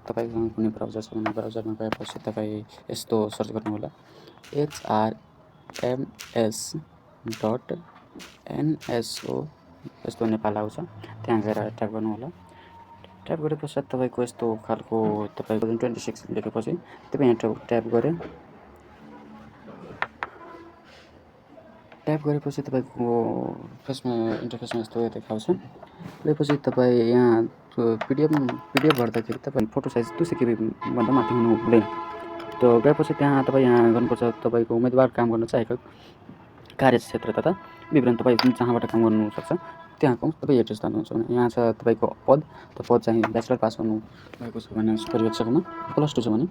तपाईसँग कुनै ब्राउजर छ भने ब्राउजरमा गएपछि तपाईँ यस्तो सर्च गर्नुहोला HRMS.NSO यस्तो नेपाल आउँछ। त्यहाँ गएर ट्याप गर्नुहोला। ट्याप गरे पश्चात तपाईँको यस्तो खालको तपाईँको 26 लेखेपछि तपाईँ यहाँ ट्याप गरेपछि तपाईँको इन्टरफेसमा यस्तो देखाउँछ। त्यसपछि तपाईँ यहाँ पिडिएफ भर्दाखेरि तपाईँ फोटो साइज 200 KB भन्दा माथि हुनु हुँदैन। त्यो गएपछि त्यहाँ तपाईँ यहाँ गर्नुपर्छ तपाईँको उम्मेदवार काम गर्न चाहेको कार्यक्षेत्र तथा विवरण तपाईँ जहाँबाट काम गर्नुसक्छ त्यहाँको तपाईँ एड्रेस हाल्नुहुन्छ भने यहाँ छ तपाईँको पद। त्यो पद चाहिँ ब्याचलर पास गर्नुभएको छ भने पर्यवेक्षकमा, +2 छ भने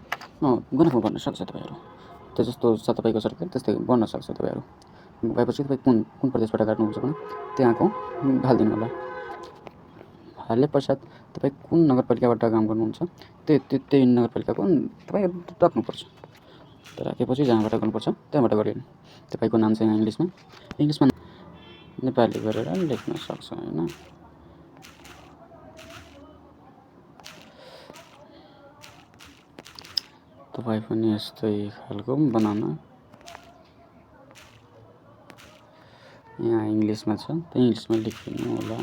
गणकमा भर्न सक्छ तपाईँहरू। त्यो जस्तो छ तपाईँको सर्टिफिकेट त्यस्तै बन्न सक्छ तपाईँहरू। गएपछि तपाईँ कुन प्रदेशबाट गर्नुहुन्छ भने त्यहाँको हालिदिनु होला। हाले पश्चात तपाईँ कुन नगरपालिकाबाट काम गर्नुहुन्छ त्यही नगरपालिकाको तपाईँ राख्नुपर्छ। त्यो राखेपछि जहाँबाट गर्नुपर्छ त्यहाँबाट गरिनु। तपाईँको नाम चाहिँ इङ्ग्लिसमा नेपाली गरेर लेख्न सक्छ होइन। तपाईँ पनि यस्तै खालको बनाउन। यहाँ इङ्ग्लिसमा छ त्यही इङ्ग्लिसमा लेखिदिनु होला।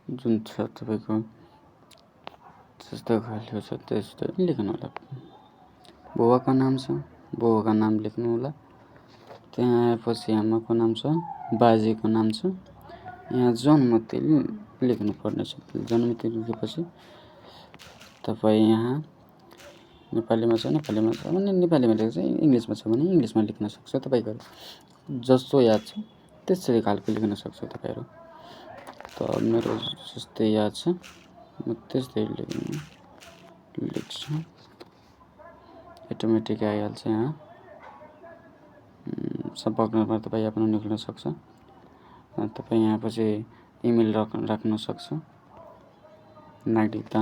जुन छ तपाईँको जस्तो खालको छ त्यस्तै लेख्नु होला। बुवाको नाम छ, बुवाको नाम लेख्नु होला। त्यहाँ आएपछि आमाको नाम छ, बाजेको नाम छ। यहाँ जन्मतिथि लेख्नुपर्ने छ। जन्मतिथि लेखेपछि तपाईँ यहाँ नेपालीमा छ भने नेपालीमा लेख्छ, इङ्ग्लिसमा छ भने इङ्ग्लिसमा लेख्न सक्छ। तपाईँको जस्तो याद छ त्यसरी खालको लेख्न सक्छ तपाईँहरू। त मेरो जस्तै याद छ म त्यस्तै लेख्छु। अटोमेटिक आइहाल्छ यहाँ। सम्पर्क नम्बर तपाईँ आफ्नो निक्ल्न सक्छ। तपाईँ यहाँ पछि इमेल राख्न सक्छ। नागरिकता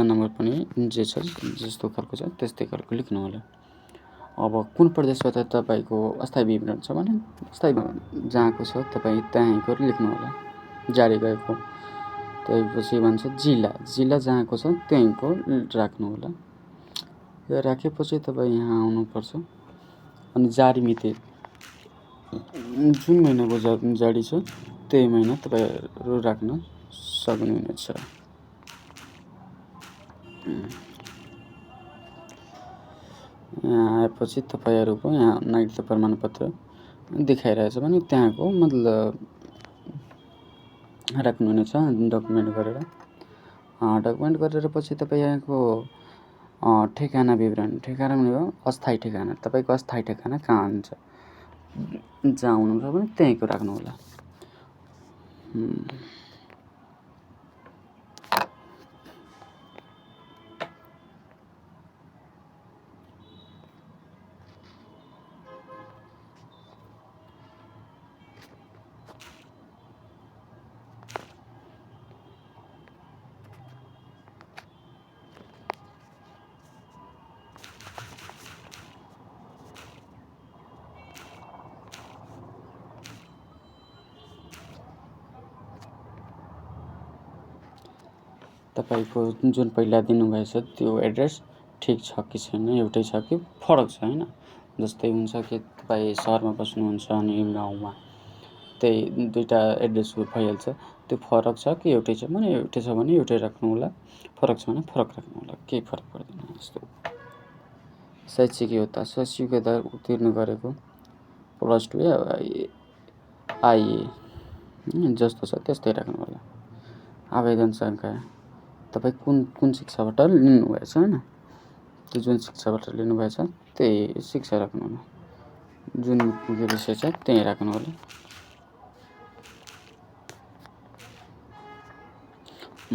नम्बर पनि जे छ जस्तो खालको छ त्यस्तै खालको लेख्नु होला। अब कुन प्रदेशबाट तपाईँको अस्थायी विवरण छ भने जहाँको छ तपाईँ त्यहीँको लेख्नु होला। जारी गएको त्यसपछि भन्छ जिल्ला जहाँको छ त्यहीँको राख्नु होला। यो राखेपछि तपाईँ यहाँ आउनुपर्छ अनि जारी मिति जुन महिनाको जारी छ त्यही महिना तपाईँहरू राख्न सक्नुहुनेछ। यहाँ आएपछि तपाईँहरूको यहाँ नागरिकता प्रमाणपत्र देखाइरहेछ भने त्यहाँको मतलब राख्नुहुनेछ डकुमेन्ट गरेर पछि तपाईँ यहाँको ठेगाना विवरण भनेको अस्थायी ठेगाना। तपाईँको अस्थायी ठेगाना कहाँ हुन्छ जहाँ हुनुहुन्छ भने त्यहीँको राख्नु होला। तपाईँको जुन पहिला दिनुभएछ त्यो एड्रेस ठिक छ कि छैन, एउटै छ कि फरक छ होइन। जस्तै हुन्छ कि तपाईँ सहरमा बस्नुहुन्छ अनि गाउँमा त्यही दुईवटा एड्रेस भइहाल्छ। त्यो फरक छ कि एउटै छ भने एउटै राख्नु होला, फरक छ भने फरक राख्नु होला, केही फरक पर्दैन। जस्तो शैक्षिक योग्यता उत्तीर्ण गरेको +2 या आइए जस्तो छ त्यस्तै राख्नु होला। आवेदन सङ्ख्या तपाईँ कुन शिक्षाबाट लिनुभएछ होइन, त्यो जुन शिक्षाबाट लिनुभएछ त्यही शिक्षा राख्नु होला। जुन विषय छ त्यही राख्नु होला।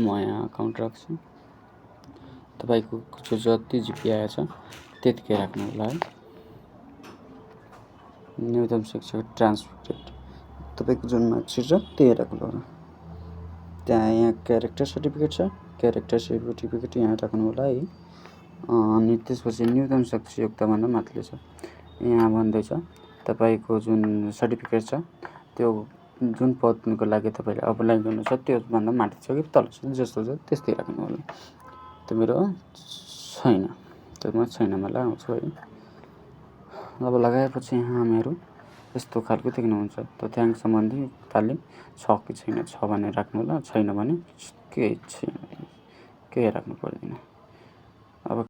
म यहाँ अकाउन्ट राख्छु। तपाईँको जति जिपी आएछ त्यतिकै राख्नु होला है। न्यूनतम शैक्षिक ट्रान्सक्रिप्ट तपाईँको जुन मार्कसिट छ त्यही राख्नु होला। त्यहाँ यहाँ क्यारेक्टर सर्टिफिकेट छ, क्यारेक्टर सर्टिफिकेट यहाँ राख्नु होला है। अनि त्यसपछि न्यूनतम शक्तियुक्तभन्दा माथिल्लो छ। यहाँ भन्दैछ तपाईँको जुन सर्टिफिकेट छ त्यो जुन पदको लागि तपाईँले अप्लाई गर्नु छ त्योभन्दा माथि छ कि तल छ, जस्तो छ त्यस्तै राख्नु होला। त्यो मेरो छैन, त्यो म छैनमा लगाउँछु है। अब लगाएपछि यहाँ हामीहरू यस्तो खालको देख्नुहुन्छ तथ्याङ्क सम्बन्धी तालिम छ कि छैन, छ भने राख्नु होला, छैन भने केही छैन, केही राख्नु पर्दैन।